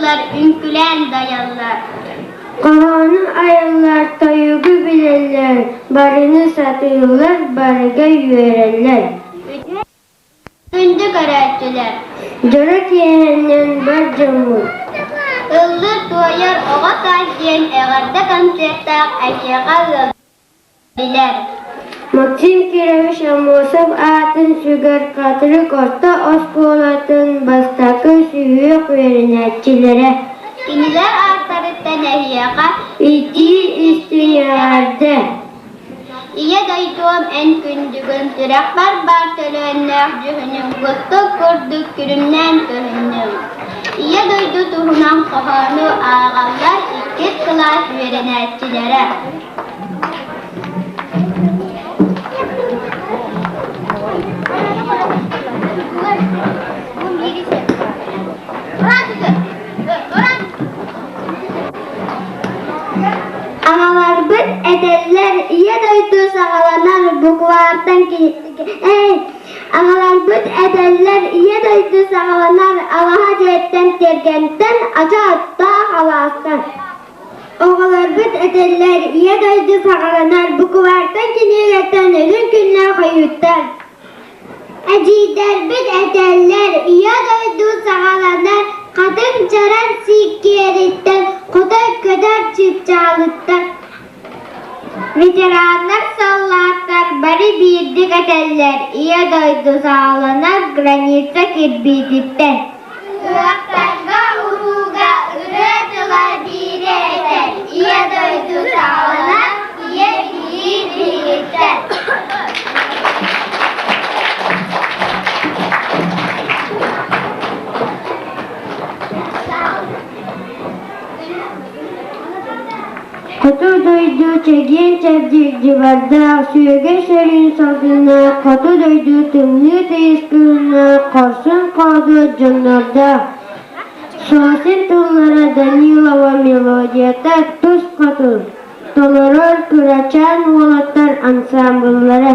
Оонньууллар, үҥкүүлээн дайаллар. Хоһоону айаллар, тойугу билэллэр, барыны сатыыллар, барыга үөрэллэр. Үтүө күндү көрөөччүлэр! Дьоро киэһэннэн бар дьоммут! Ыллыыр-туойар оҕо саас диэн эҕэрдэ концертаах эһиэхэ ыалдьар. Максим Кирович Аммосов аатын сүгэр Хатырык орто оскуолатын бастакы сүһүөх үөрэнээччилэрэ. Кинилэр ааттарыттан эһиэхэ Итии истиҥ эҕэрдэ! Ийэ дойдуом эн күндүгүн, сүрэхпэр баар төлөөннөөх дьүһүнүм кустук курдук күрүмнээн көһүннүм. Ийэ дойду туһунан хоһоону ааҕаллар иккис кылаас үөрэнээччилэрэ. Аҕаларбыт этэллэр, Ийэ дойду саҕаланар буквартан Аҕаларбыт этэллэр, Ийэ дойду саҕаланар алаһа дьиэттэн, тиэргэнтэн, ача аттаах алаастан. Оҕолорбут этэллэр, Ийэ дойду саҕаланар буквартан кинигэттэн өлүн күннээх ойууттан. Эдьиийдэрбит этэллэр, Ийэ дойду саҕаланар хатыҥ чараҥ сиккиэриттэн, хотой көтөр чыпчаалыттан. Ветераннар, саллааттар бары биирдик этэллэр, Ийэ дойду саҕаланар граница кирбиититтэн. Ыһыахтарга урууга ырыа тыла биирэ этэр, Ийэ дойду саҕаланар, ийэ билии биһигиттэн. Хоту дойду чэгиэн-чэбдик дьыбардаах, сүөгэй сөрүүн салгыннаах, хоту дойду тымныы тыйыс кыһыннаах, хорсун-хоодуот дьоннордоох. Сосин тыллара Данилова мелодията тус хоту, толорор кырачаан уолаттар ансаамбыллара.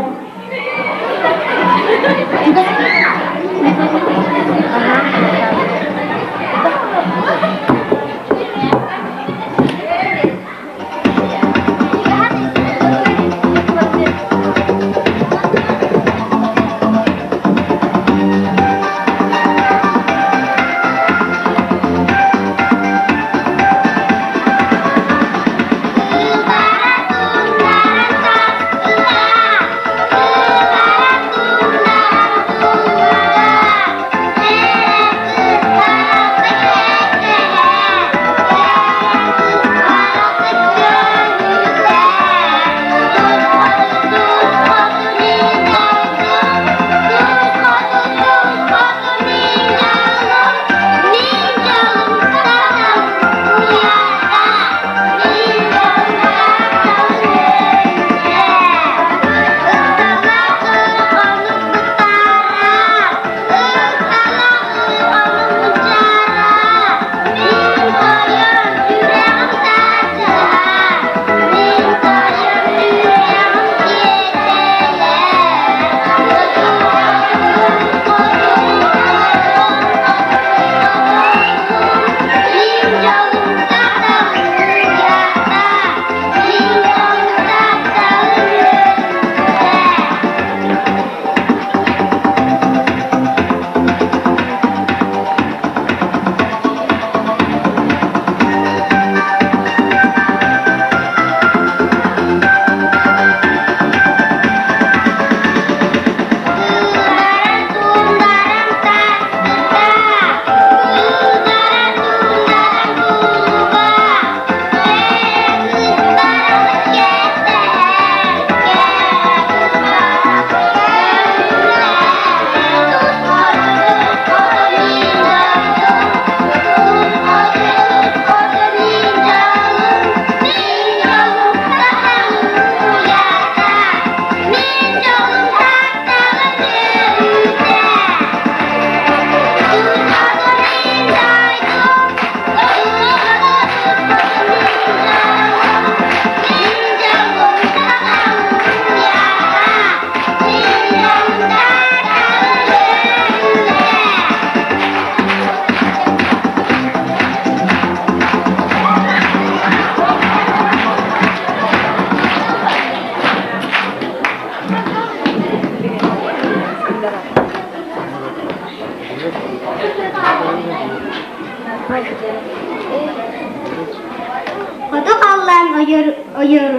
ойор ойор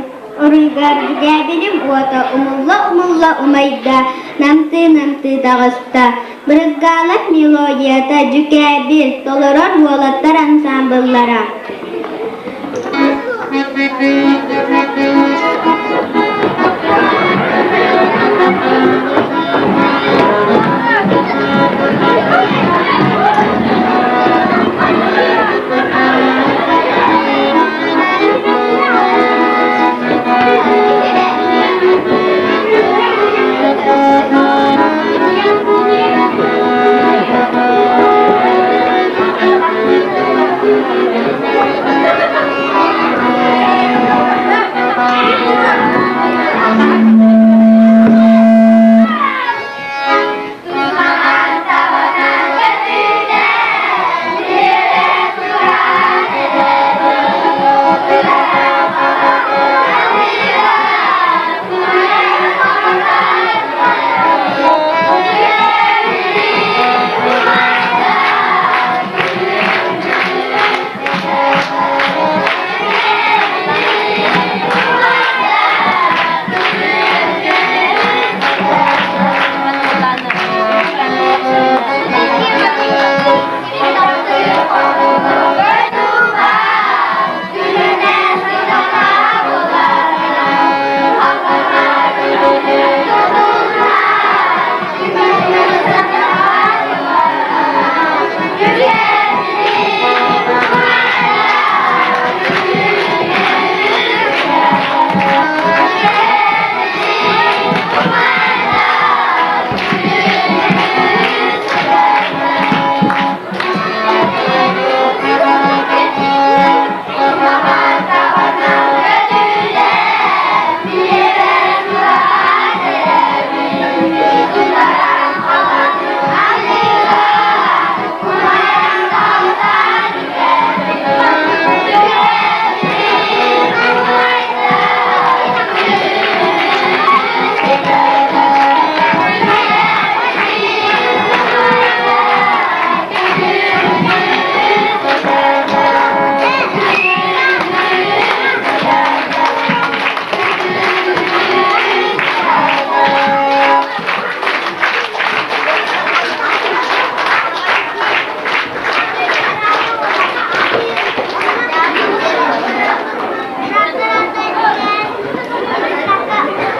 оруйгар дьүкээбилим уота умулла-умулла умайда, намтыы-намтыы таҕыста. Брызгалов мелодията дьүкээбил, толорор уолаттар ансаамбыллара.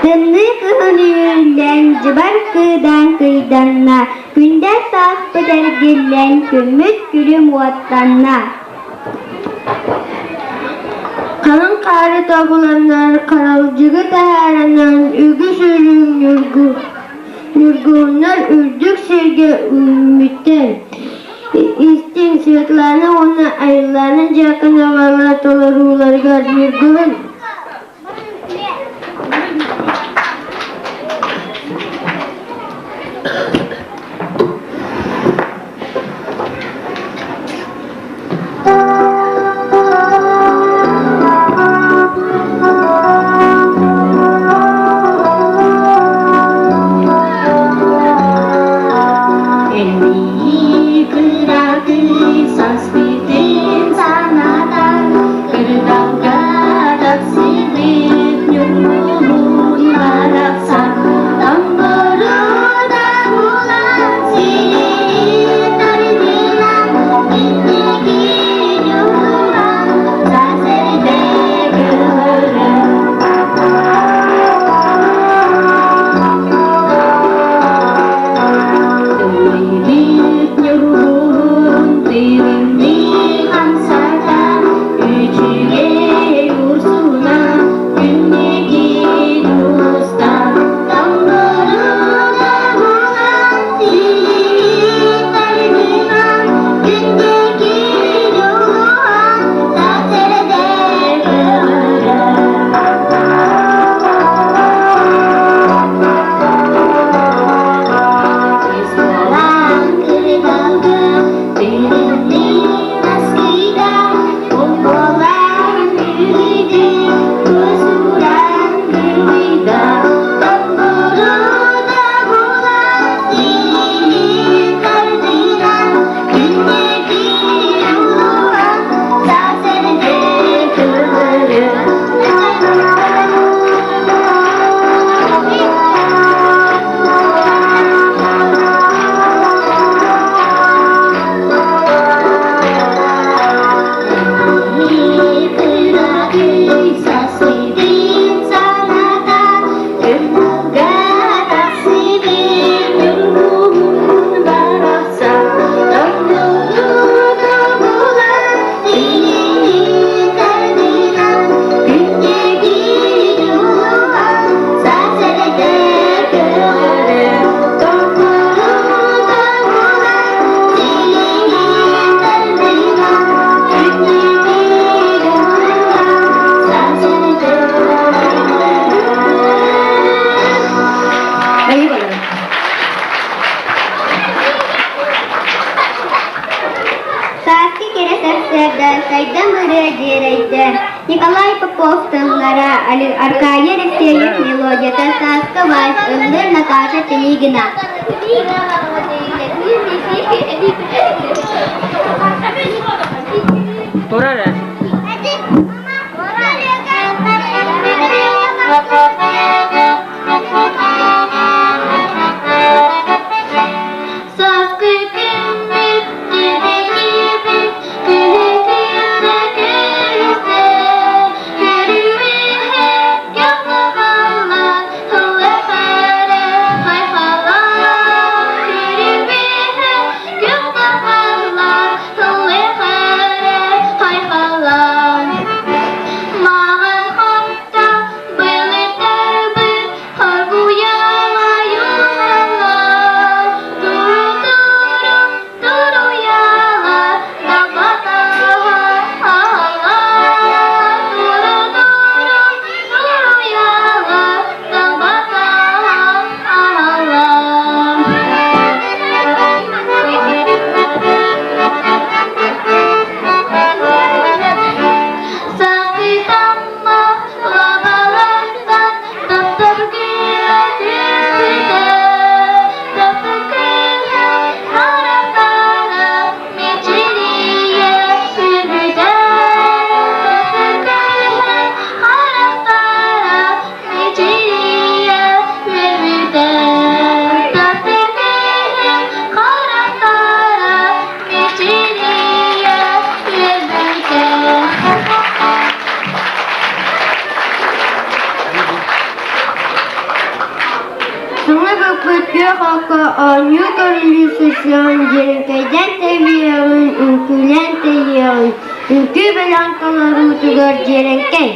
Тымныы кыһын үүрүллэн, дьыбар кыыдаан кыйданна, күндэл сааспыт эргиллэн, күммүт күлүм уоттанна. Халыҥ хаары тобуланнар, харалдьыгы таһааранан үгүс үрүҥ ньургуһуннар үрдүк сиргэ үүммүттэр. Истиҥ Светлана уонна Айыллаана Дьяконовалар толорууларыгар Ньургуһун Кыракый саспытын санатан, кырдалга Николай Попов тыллара, Аркадий Алексеев мелодията, Сааскы вальс, ыллыыр Наташа Пелигина. Турар Сааскы күммүт түбэһиэбит күлэ-күлэ күлүсэ Көрүҥүһэ кэллэҕэлэ ыллэхэрэ хайхала Көрүҥүһэ кэллэҕэлэ ыллэхэрэ хайхала Маҕан хопто былыттарбыт Лабалартан Тапталгыра түспүтэ, тапталгыра харахтара мичилийэ сүүрбүтэ. Тапталгыра харахтара мичилийэ үөрбүтэ. Тапталгыра харахтара мичилийэ үөрбүтэ. Саҥа баппыт күөх окко оонньуу көрүлүү сылдьыаҕын, дьиэрэҥкэйдээн тэйиэҕин, үҥкүүлээн тэйиэҕин, үҥкүү бэлэҕин толоруутугар дьиэрэҥкэй.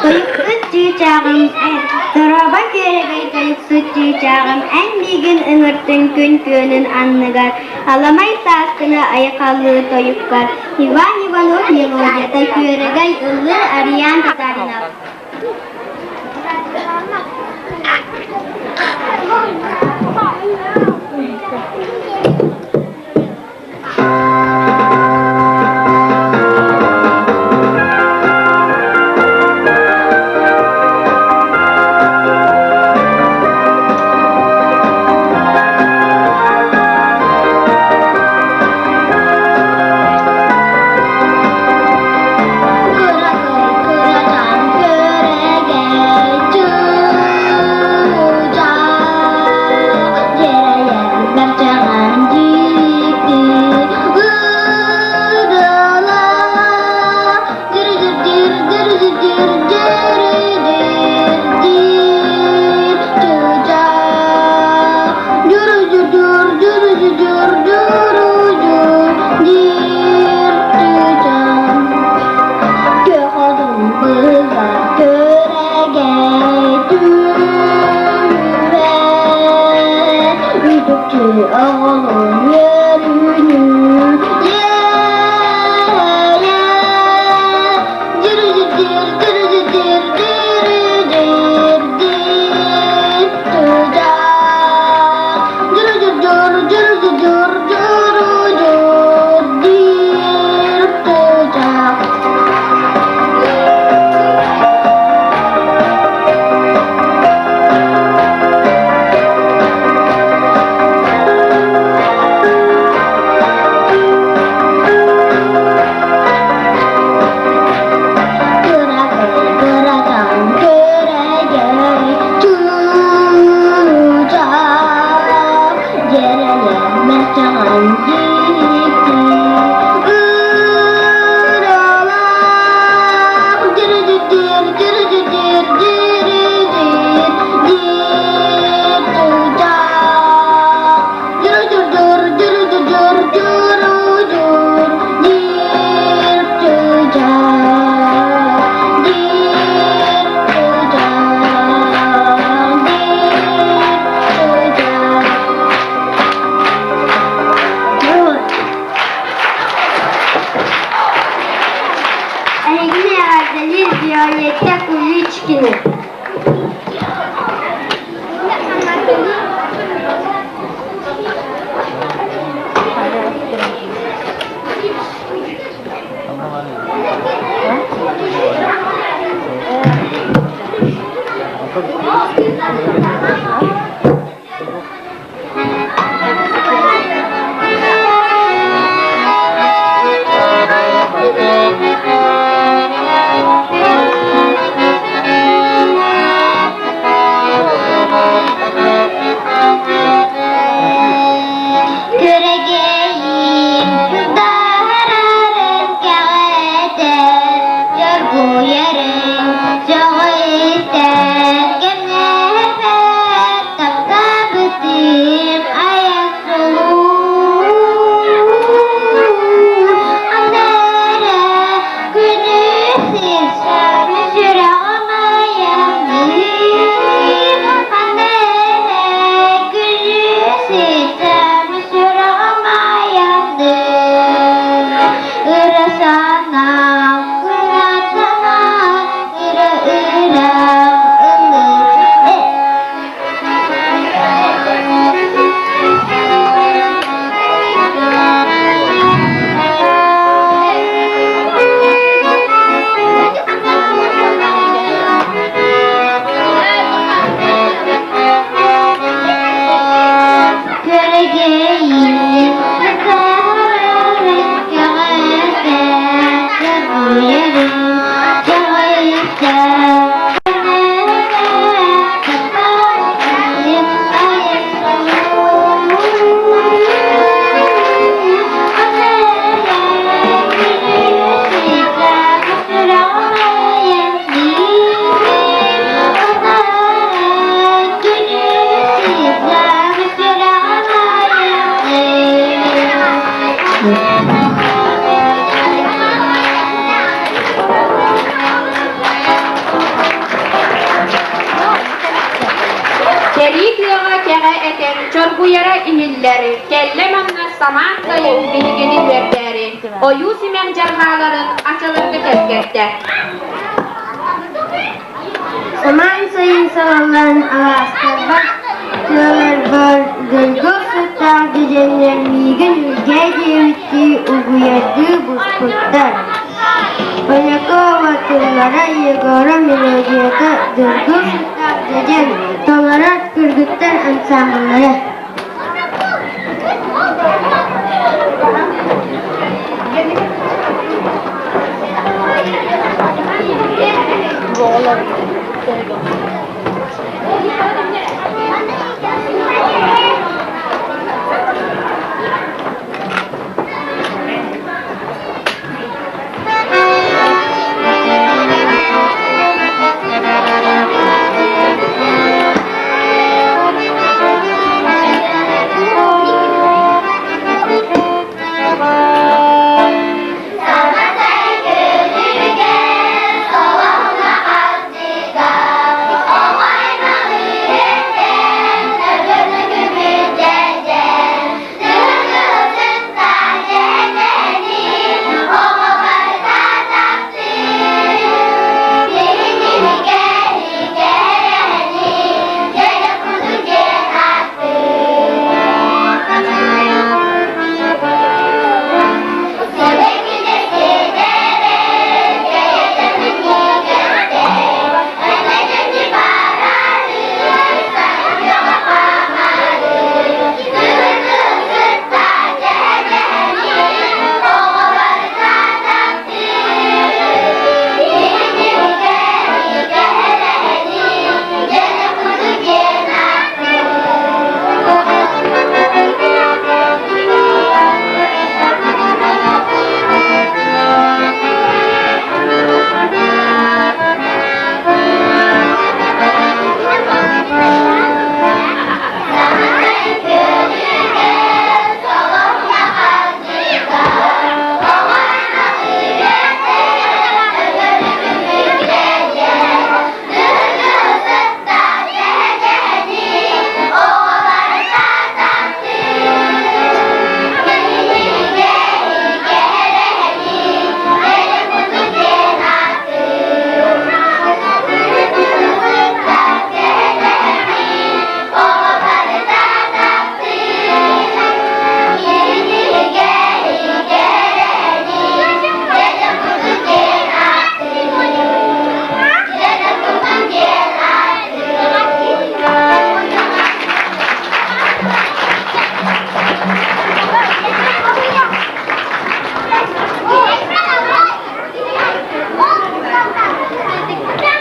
Тойуксут чыычааҕым, дорообо күөрэгэй тойуксут чыычааҕым, эн миигин ыҥыртыҥ күн күөнүн анныгар, аламай сааскыны айхаллыы тойуккар Иван. Иванов мелодията Күөрэгэй ыллыыр Ариан Татаринов. Кыракый кырачаан күөрэгэй чыычаах, дьиэрэйэр бэрчэҕин дьикти ырыалаах, дьир-дьир-дьир, дьир-дьир-дьир, дьир-дьир-дьир чыычаах, дьүр-дьүр-дьүр, дьүр-дьүр-дьүр, дьүр-дьүр-дьир чыычаах. Көхөдүн быһыгар күрэгэй түүрэ, Үтүктүү оҕолун үөрүүнү иэйэ. Дьир-дьир, дьир-дьир, дьир-дьир, дьир тыдаа. Дьир-дьир, дьир-дьир, дьир-дьир, дьир тыдаа. Кыракый кырачаан күрэгэй чыычаах, дьиэрэлэр мэрчэҕэн дьикти ыралаах, дьири-дьир, дьири-дьир, дьири-дьир, дьир чыычаах, дьүр-дьүр, дьүр-дьүр, дьүр-дьүр, дьир чыычаах, дьир чыычаах, дьир чыычаах. Эһигини эҕэрдэлиир Виолетта Куличкина. Күрэгэйим даһарарын кэҕэтэр, дьоргуйарын сөҕө истэр, кэмнэһэр таптаабытым айан сулуу. Анара күнүс сирсэр сүрэҕим айанныыр, Анара күнүс сирсэр сүрэҕим айанныыр. Ыра санаам, ыра санаам, ыра ыра ыллыр. Көрегейин, Кэрии тыаҕа кэҕэ этэн, чоргуйара иһиллэр, кэллэ манна. Самаан сайын биһигини үөрдээри ойуу симэх дьарҕааларын ачаларга тэлгэттэ. Самаан сайын салаллан алаастарбар, тыаларбар дыргыл сыттаах дьэдьэннэр миигин үргээ диэбиттии угуйардыы буспуттар. Полякова тыллара Егора мелодията дыргыл сыттаах дьэдьэн толорор кыргыттар ансаамбыллара.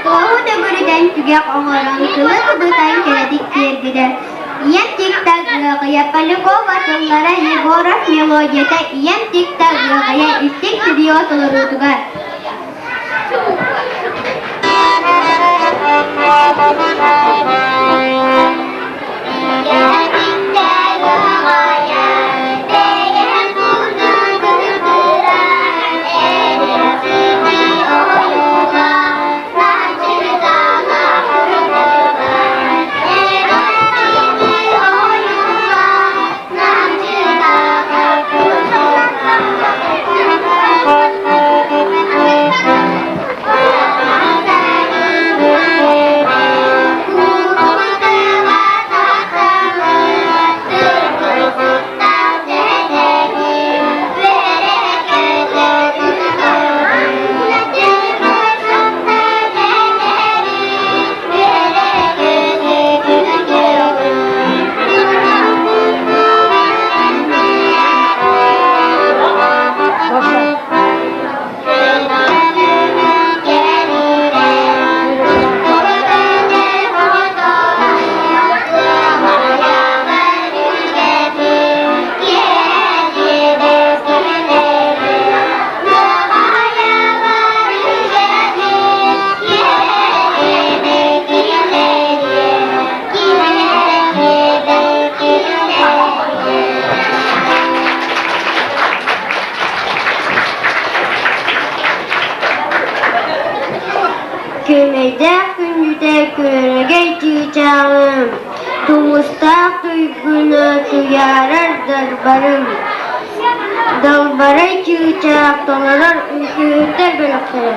Туоһу төгүрүтэн түгэх оҥорон тылы кыбытан кэрэтик киэргэтэр. Ийэм тик-так ыаҕыйа Полякова тыллара Егоров мелодията Ийэм тик-так ыаҕайа истиҥ трио толоруутугар. Күөмэйдээх күндүтэ күөрэгэй чыычааҕым, тумустаах туйгуна туйаарар дарбарым. Далбарай чыычаах толорор үҥкүүһүттэр бөлөхтөрө.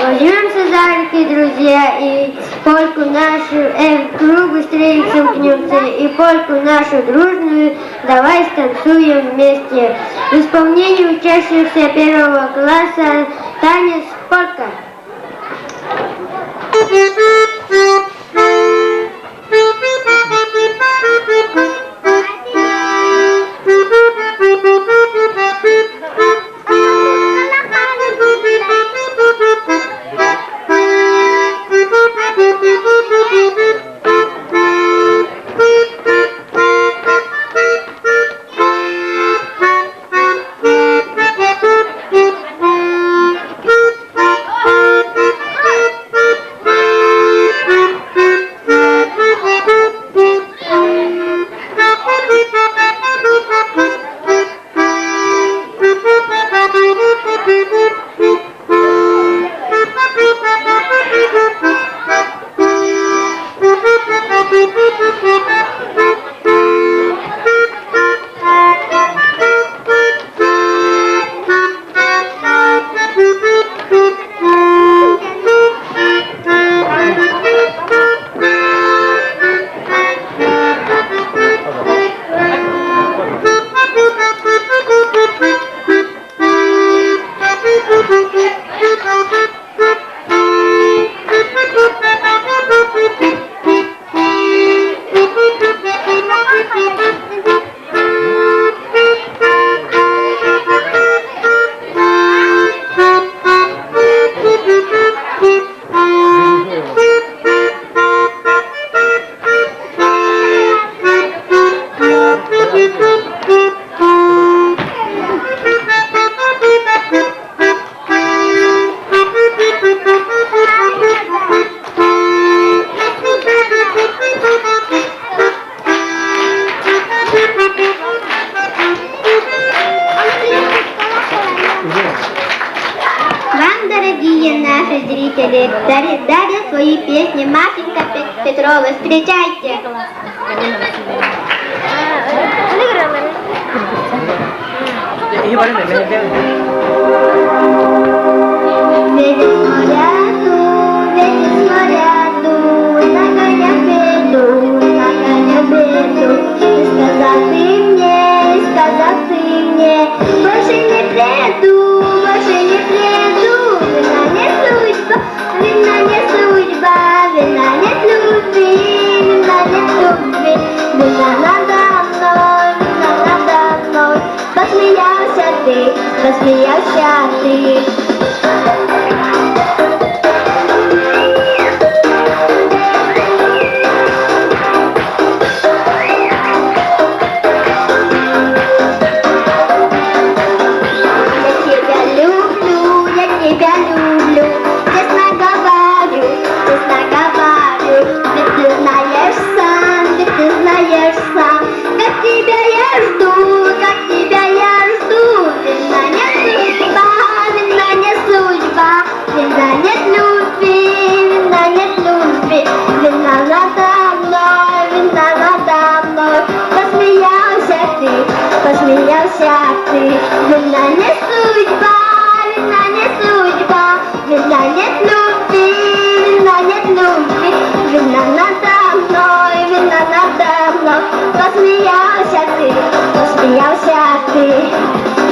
Возьмемся за руки, друзья, и польку нашу, в круг быстрее сомкнемся, и польку нашу дружную давай станцуем вместе. В исполнении учащихся первого класса танец полька. Вам, дорогие наши зрители, дарят свои песни Машенька Петрова. Встречайте! Ветер с моря ветер с моря нагоняй беду, нагоняй беду. И сказал ты мне, и сказал ты мне, больше не приду, больше не приду. Вина не судьба, вина не судьба, вина нет любви, вина нет любви. Вина надо мной, вина надо мной. Посмеялся ты, посмеялся ты. Я тебя люблю, я тебя люблю, честно говорю, честно говорю, ведь ты знаешь сам, ведь ты знаешь сам, как тебя я жду, как тебя я жду, вина не судьба, вина не судьба, вина нет любви, вина нет любви, вина надо мной, вина надо мной, посмеялся ты, посмеялся ты, вина не судьба, вина не судьба, вина нет любви, вина нет любви, вина надо мной, вина надо мной, посмеялся ты, посмеялся ты.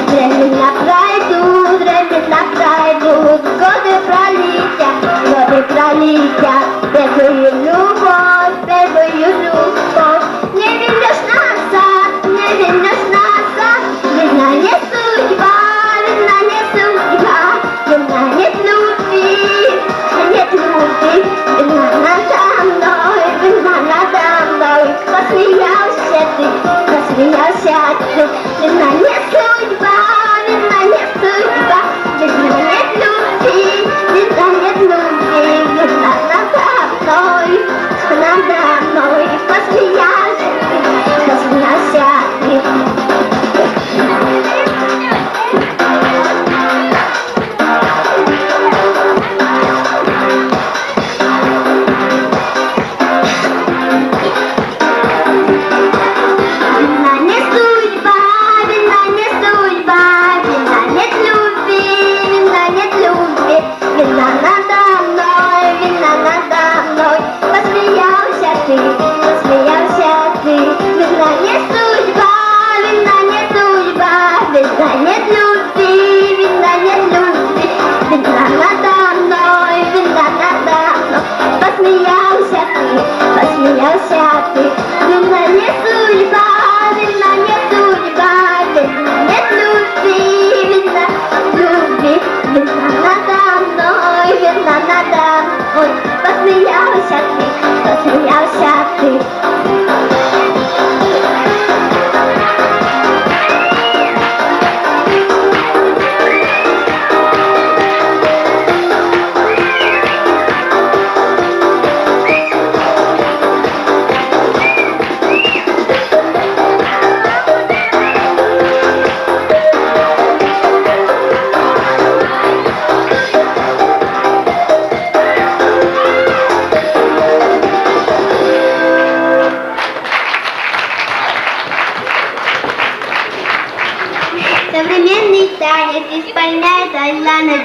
Времена пройдут, времена пройдут, годы пролетят, годы пролетят, первую любовь, первую любовь, не вернешь назад, не вернешь назад, вина не судьба,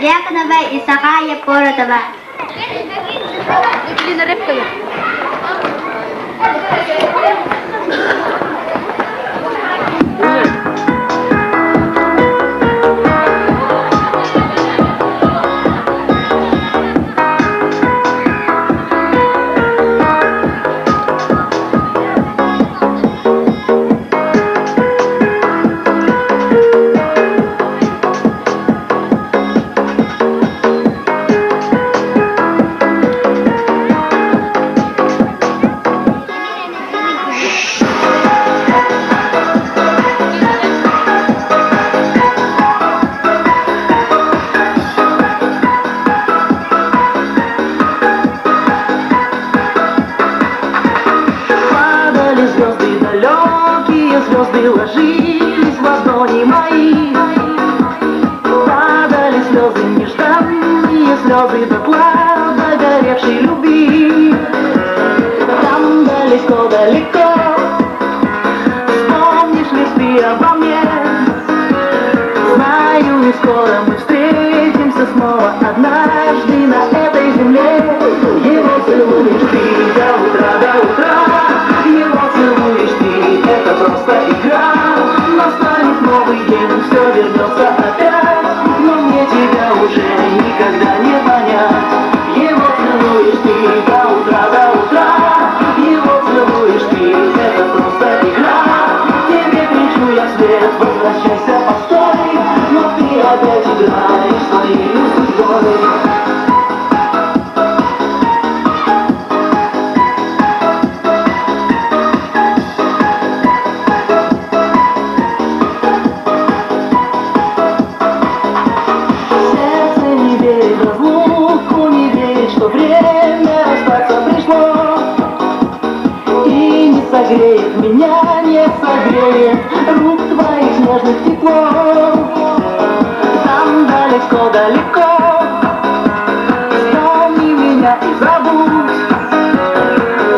Дьяконова и Сахая Поротова. Падали звезды далекие, звезды ложились в ладони мои. Падали слезы нежданные, слезы дотла догоревшей любви. Там далеко-далеко, вспомнишь ли ты обо мне? Знаю, не скоро мы встретимся снова однажды на этой земле. Его целуешь ты до утра, до утра, его целуешь ты, это просто игра. Настанет новый день, все вернется опять, но мне тебя уже никогда не понять. Его целуешь ты до утра, до утра, его целуешь ты, это просто игра. Тебе кричу я вслед, возвращайся, постой, но ты опять играешь своей судьбой. Сердце не верит в разлуку, не верит, что время расстаться пришло. И не согреет меня, не согреет рук твоих нежных тепло. Там далеко-далеко, вспомни меня и забудь.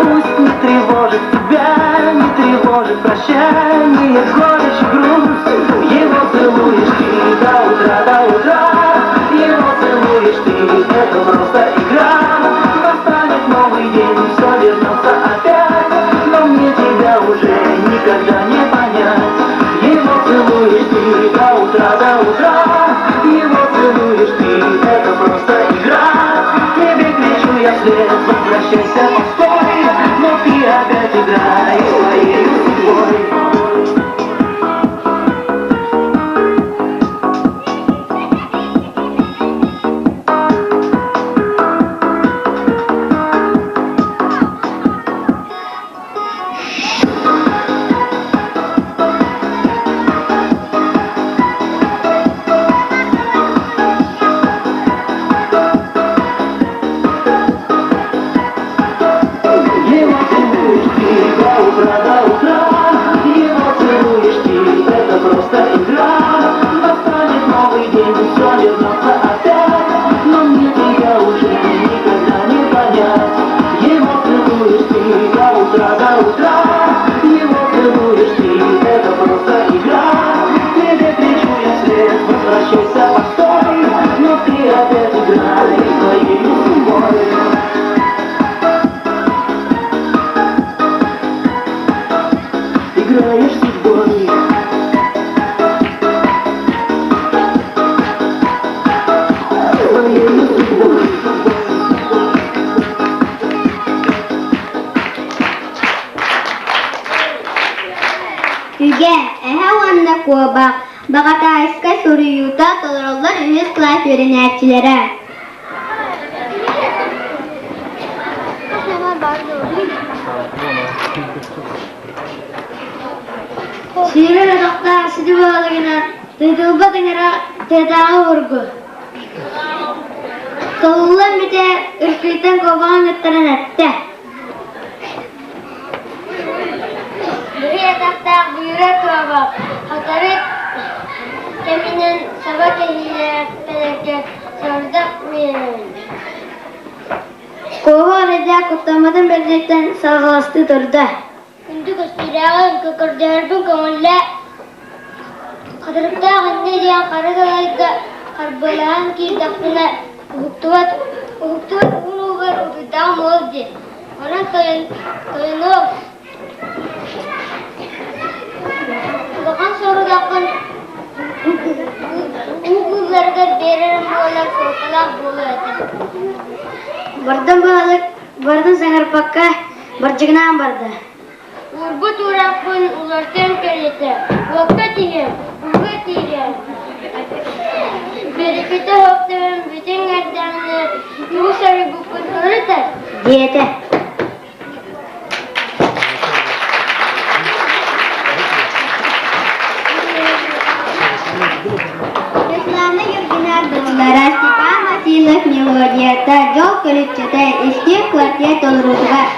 Пусть не тревожит тебя, не тревожит прощание, горечь и грусть. Его целуешь ты до утра, до утра, его целуешь ты, это просто игра. Настанет новый день, все вернется опять, но мне тебя уже никогда не понять. Его целуешь ты до утра, до утра, его целуешь ты, это просто игра. Тебе кричу я вслед, возвращайся, постой, но ты опять играешь своей судьбой. Его целуешь ты до утра, до утра, его целуешь ты, это просто игра. Настанет новый день, все вернется опять, но мне тебя уже никогда не понять. Его целуешь ты до утра, до утра, его целуешь ты, это просто игра. Тебе кричу я вслед, возвращайся, постой, но ты опять играешь своей судьбой. Играешь судьбой. Своей судьбой. Үгэ, эһэ уонна куобах Баҕатаайыска суруйуута толороллор үһүс кылаас үөрэнээччилэрэ. Сүүрэр атахтаах сити буоларынан тыытылбат ыҥыра тыатааҕы обургу. Толуллан бүтэ ыркыйтан куобаҕын ыттаран эттэ. Быһый атахтаах быыра куобах, хатарык кэминэн саба кэһиилээх кэлэргэ сорудах биэрэн. Куоһу эрэйдээх куттаммытын бэрдиттэн салҕаластыы турда. Күндү көстүүлээҕин көрдөһөрбүн көҥүллээ. Хатырыктаах инньэ диэн хара далайга Харбылаһан киирдэхпинэ уһуктубат, уһуктубат уһун уугар утуйдаҕым ол дии. Онон тойон, тойонуом, улахан сорудаххын уу кыылларыгар биэрэрим буоллар суолталаах буолуо этэ. Бардам баһылык барытын саҥарпакка бардьыгынаан барда. Уурбут уураахпын уларытыам кэриэтэ, уокка тиһиэм, ууга киириэм. Бэрикитэ оһохторун бүтүн эрдэҕинэ тугу соруйбуппун ырытар диэтэ. Светлана Юргина тыллара, Степан Васильев мелодията, Дьол көлүччэтэ, Истиэп квартет толоруутугар.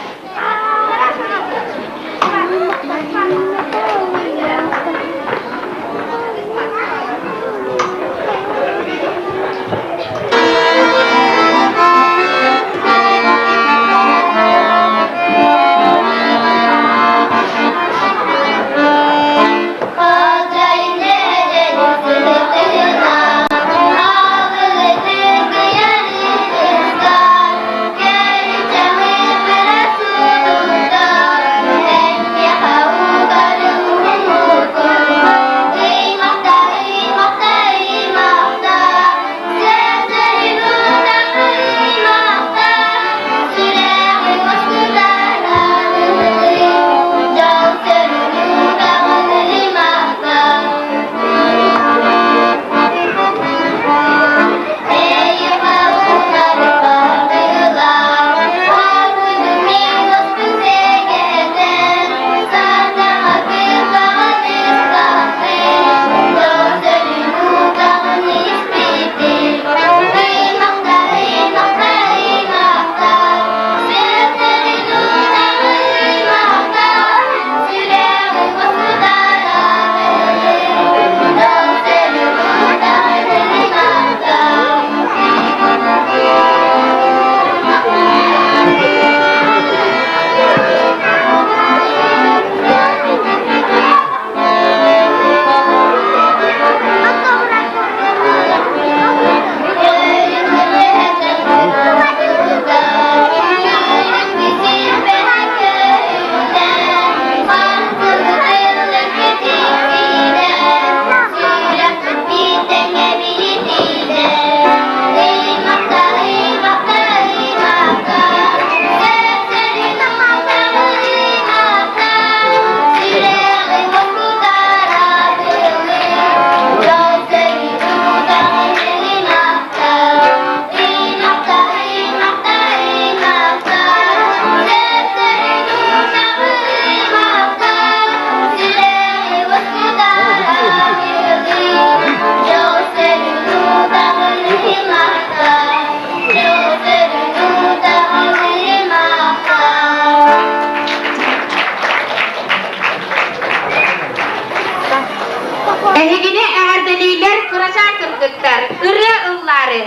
Эһигини эҕэрдэлиилэр кырачаан кыргыттар, ырыа ыллаары.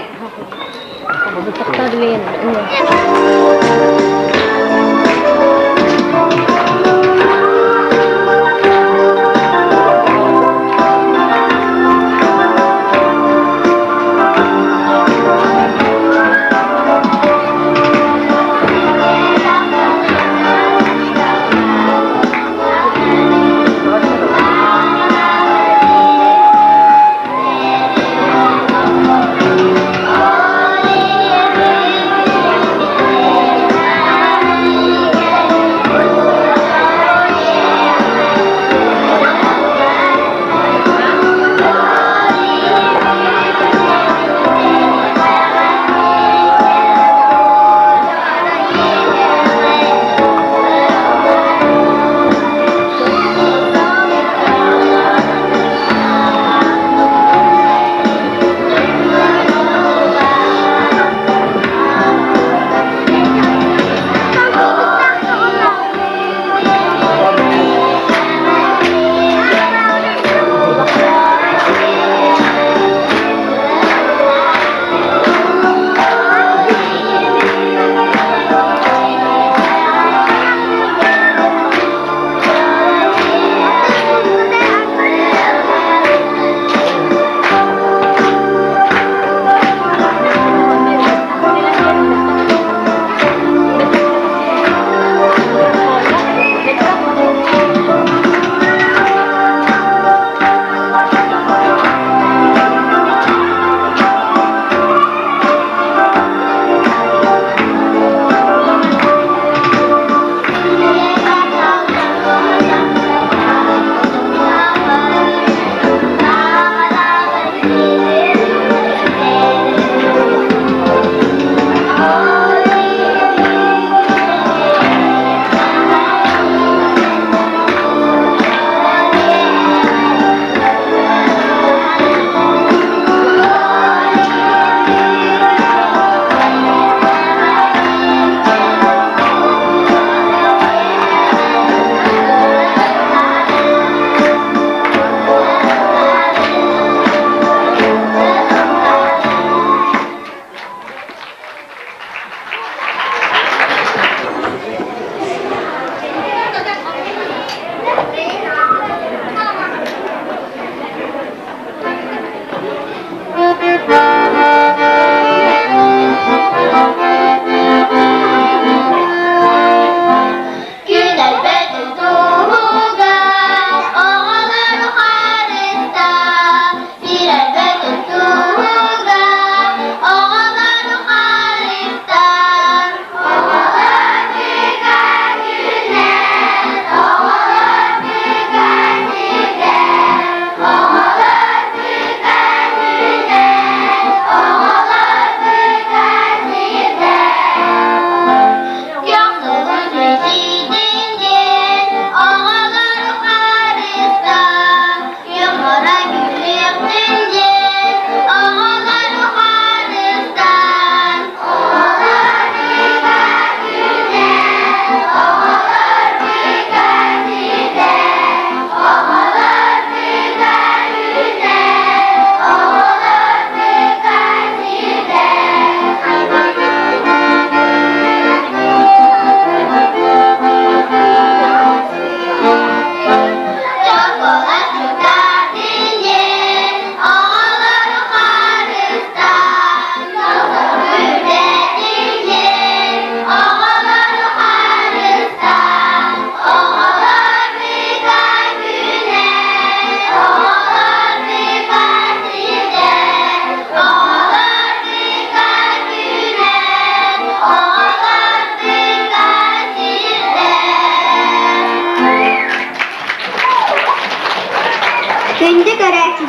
Thank you.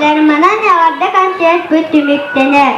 Манан эҕэрдэ концерт түмүктэнэр.